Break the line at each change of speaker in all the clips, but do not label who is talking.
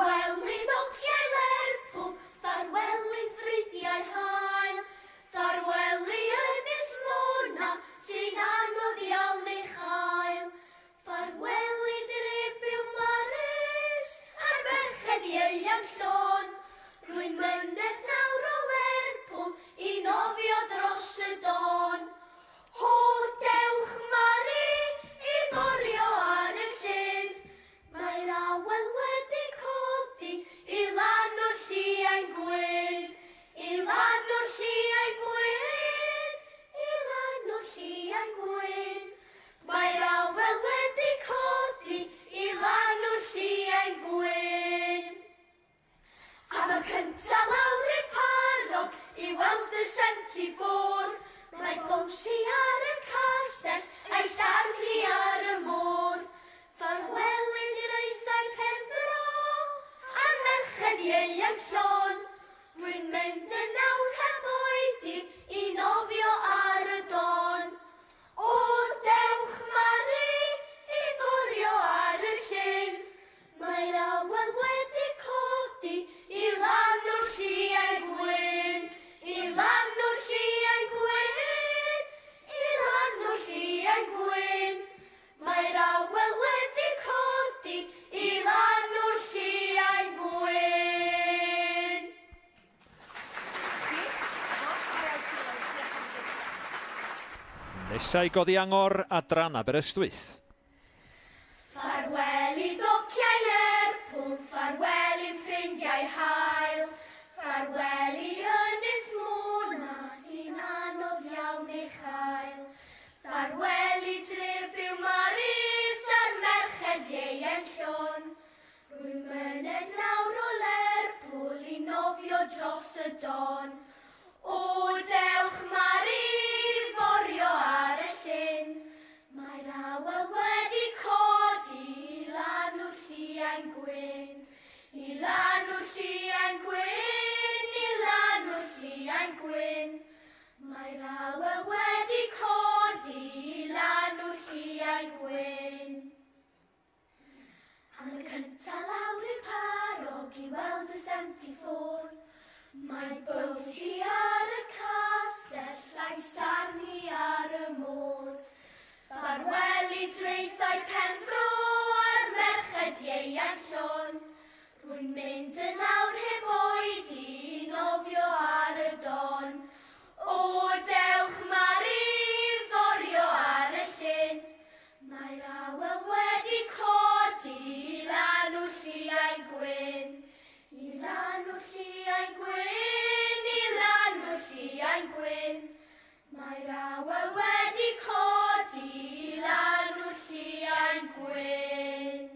Ffarwel i ddociau Lerpwl, ffarwel i ffrindiau hael. Ffarwel i Ynys Mona, sy'n anodd iawn ei chael. Ffarwel i dref Biwmares, a'r merched ieuan llon. Rwy'n myned nawr o Lerpwl i nofio dros y don. O, dewch Mari i forio ar y llyn. Mae'r awel wedi codi i lan o'r lliain gwyn. I lan o'r lliain gwyn, i lan o'r lliain gwyn. Mae'r awel wedi codi i lan o'r lliain gwyn. Am y cynta lawr i'r parog i weld y 74. Mae Bowsi ar y castell a'i sarn hi ar y môr. Ffarwel i draethau Penfro a'r merched ieuan llon. Rwy'n mynd yn awr heb oedi i nofio ar y don. O, dewch Mari i forio ar y llyn. Mae'r awel wedi codi i lan o'r lliain gwyn. I lan o'r lliain gwyn, i lan o'r lliain gwyn. Mae'r awel wedi codi i lan o'r lliain gwyn.
Nesa i godi angor adran Aberystwyth.
Ffarwel i ddociau Lerpwl, ffarwel i'n ffrindiau hael. Ffarwel i Ynys Mona sy'n anodd iawn ei chael. Ffarwel i dref Biwmaris a'r merched ieuan llon. Rwy'n myned nawr o Lerpwl i nofio dros y don. O, dewch Mari forio ar y llyn. Mae'r awel wedi codi i lan o'r lliain gwyn. I lan o'r lliain gwyn, i lan o'r lliain gwyn. Mae'r awel wedi codi i lan o'r lliain gwyn. Am y cynta lawr i'r parog i weld y 74. Mae Bowsi ar y castell a'i sarn hi ar y môr. Ffarwel i draethau Penfro a'r merched ieuan llon. Rwy'n mynd yn awr heb oedi i nofio ar y don. O, dewch Mari forio ar y llyn. Mae'r awel wedi codi i lan o'r lliain gwyn. I lan o'r lliain gwyn, i lan o'r lliain gwyn. Mae'r awel wedi codi i lan o'r lliain gwyn.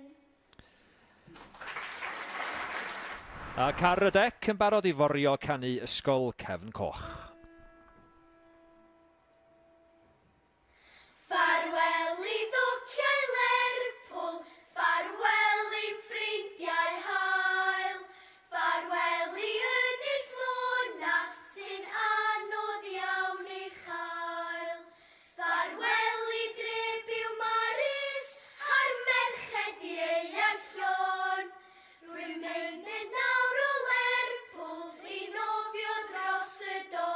Ac ar y dec yn barod i forio canu Ysgol Cefn Coch.
Ffarwel i ddociau Lerpwl, ffarwel i'n ffrindiau hael. Ffarwel i Ynys Mona sy'n anodd iawn ei chael. Ffarwel i dref Biwmaris a'r merched ieuan llon. Rwy'n mynd nawr o Lerpwl i nofio dros y don.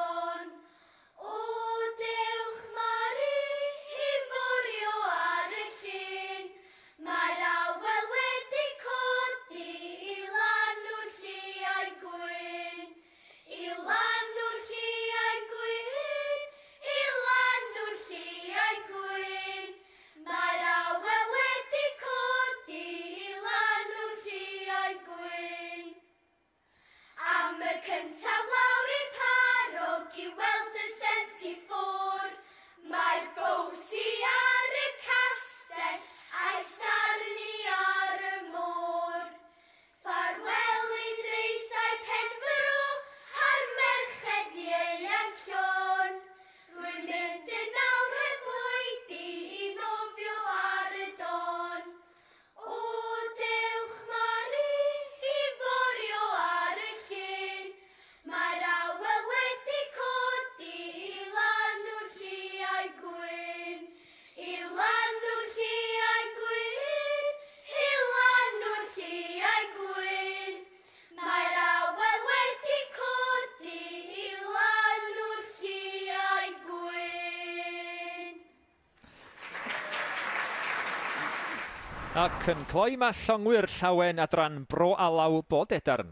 Ac yn cloi mae llongwyr llawen adran Bro Alaw Bodedarn.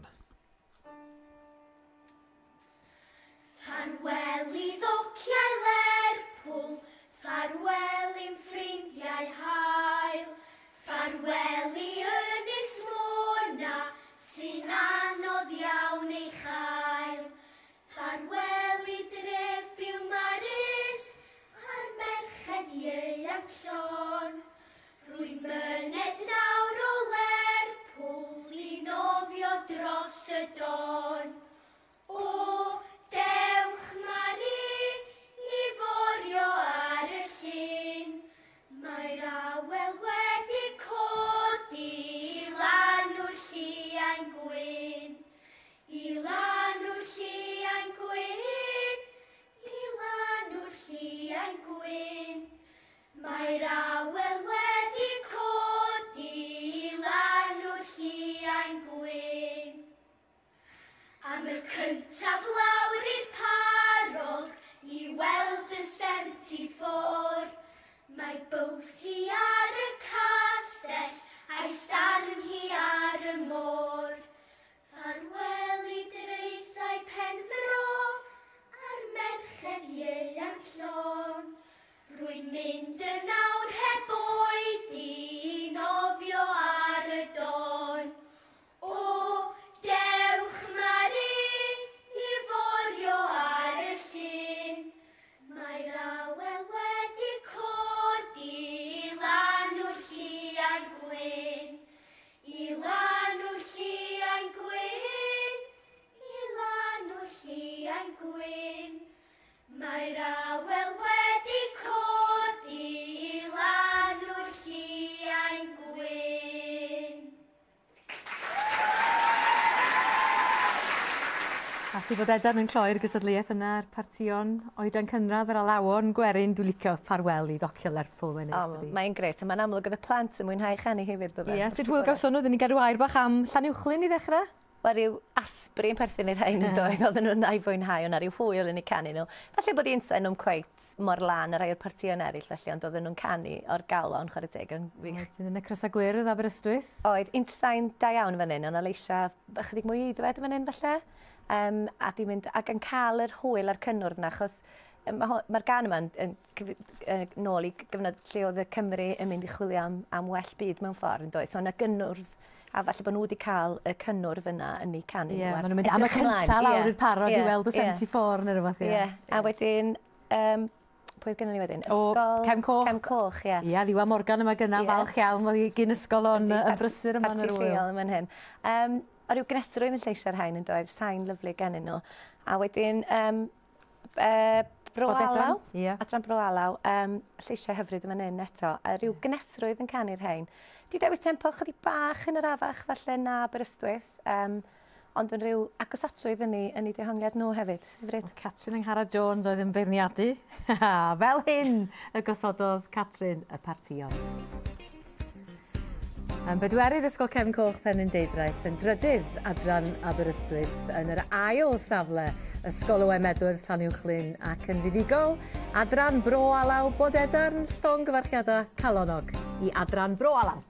Ffarwel i ddociau Lerpwl, ffarwel i'm ffrindiau hael, ffarwel i Ynys Mona sy'n anodd iawn ei chael, ffarwel i dref Biwmaris a'r merched ieuanc llon. Rwy'n myned nawr o Lerpwl i nofio dros y don. O, dewch Mari i forio ar y llyn. Mae'r awel wedi codi i lanw'r lliain gwyn. I lanw'r lliain gwyn, i lanw'r lliain gwyn. Mae'r awel wedi codi i lanw'r lliain gwyn. Am y cyntaf lawr i'r parog i weld y 74. Mae Bowsi ar y castell a'i starn hi ar y môr. Ffarwel i draethau Penfro a'r merched ieuanc llon. Rwy'n mynd yn awr heb oedi i nofio ar y don. O, dewch Mari i forio ar y llyn. Mae'r awel wedi codi i lanw'r lliain gwyn. I lanw'r lliain gwyn, i lanw'r lliain gwyn. Mae'r awel wedi codi i lanw'r lliain gwyn.
Parti Bodedarn yn cloi'r gystadleuaeth yna, a'r partïon oedran cynradd, yr alawon gwerin, dwi'n licio ffarwel i ddocio Lerpwl, mae'n neis, dydi?
Mae'n grêt, a mae'n amlwg oedd y plant yn mwynhau chanu hefyd, bydde.
Ie, sut hwyl gawson nhw? Dyn ni'n gadw air bach am Llanuwchllyn i ddechrau?
Wel, rhyw asbri yn perthyn i'r rhain yn doedd, oedden nhw'n ei fwynhau, o'na rhyw hwyl yn eu canu nhw. Falle bod unsain nhw'n cweit mor lan ar rai o'r partïon eraill felly, ond oedden nhw'n canu o'r galon, chwarae teg, yn wych.
Wedyn yn y Crysau Gwyrdd Aberystwyth?
Oedd, unsain da iawn fan hyn, o'na leisia ychydig mwy aeddfed fan hyn falle. A di mynd, ac yn cael yr hwyl a'r cynnwrf yna, achos mae'r gan yma yn nôl i gyfnod lle oedd y Cymru yn mynd i chwilio am well byd mewn ffordd, yn doedd. So yna gynnwrf, a falle bod nhw wedi cael y cynnwrf yna yn eu canu.
Ie, maen nhw'n mynd am y cyntaf lawr i'r parod i weld y 74 neu rhywbeth.
Ie, a wedyn, pwy oedd gynnon ni wedyn? Ysgol...
Cefn Coch.
Cefn Coch, ie.
Ie, Ddiwa Morgan yma gynna, falch iawn, fod hi gyn ysgol o'n brysur yma yn yr ŵyl.
Parti lleol yma'n hyn. O ryw gnesrwydd yn lleisiau'r rhain yn doedd, sain lyfli gennyn nhw. A wedyn, Bro Alaw, adran Bro Alaw, lleisiau hyfryd yma'n hyn eto, a rhyw gnesrwydd yn canu'r rhain. Di dewis tempo chydig bach yn yr afach falle na Aberystwyth, ond yn rhyw agosatrwydd yn ei dehongliad nhw hefyd. Hyfryd.
Catrin Angharad Jones oedd yn beirniadu. Fel hyn y gosododd Catrin y partïon. Yn bedwerydd Ysgol Cefn Coch Penrhyndeudraeth, yn drydydd adran Aberystwyth, yn yr ail safle Ysgol O.M. Edwards Llanuwchllyn ac yn fuddugol adran Bro Alaw Bodedarn, llongyfarchiadau calonog i adran Bro Alaw.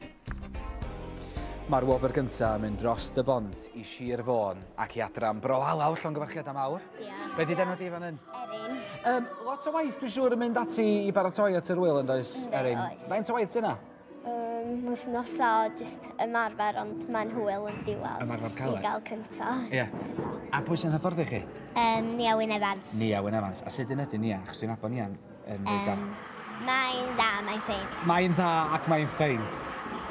Mae'r wobr gyntaf yn mynd dros y bont i Sir Fôn ac i adran Bro Alaw, llongyfarchiadau mawr.
Diolch.
Be di d'enw di fan hyn?
Erin.
Lot o waith dwi'n siŵr yn mynd ati i baratoi at yr ŵyl yn does, Erin?
Oes.
Faint o waith sy'n yna?
Wythnosa o jyst ymarfer, ond mae'n hwyl yn diwedd.
Ymarfer caled?
I gael cynta.
Ie. A pwy sy'n hyfforddi chi?
Nia Wyn Evans.
Nia Wyn Evans. A sut un ydy Nia? Achos dwi'n nabod Nia'n reit dda.
Mae'n dda, mae'n ffeind.
Mae'n dda ac mae'n ffeind.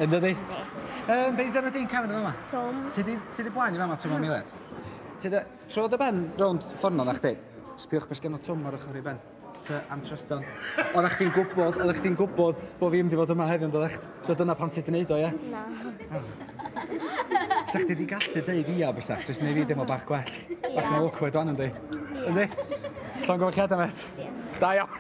Yn dydi?
Yndi.
Be di d'enw di'n cefn yn fama?
Twm.
Ti di blaen i fama, Twm am Miled? Ti di... Tro dy ben rownd ffordd na chdi. Sbiwch beth sgen o Twm ar ochr i ben. Ty am Trystan. Oeddech chdi'n gwybod, oeddech chdi'n gwybod bod fi'n mynd i fod yma heddiw, doeddech? So dyna pam ti 'di neud o, ie?
Na.
Sa chdi 'di gallu deud ia bysach, jyst neud fi deimlo bach gwell. Bach yn awkward wan, yndi? Yndi? Llongyfarchiadau, met. Da iawn.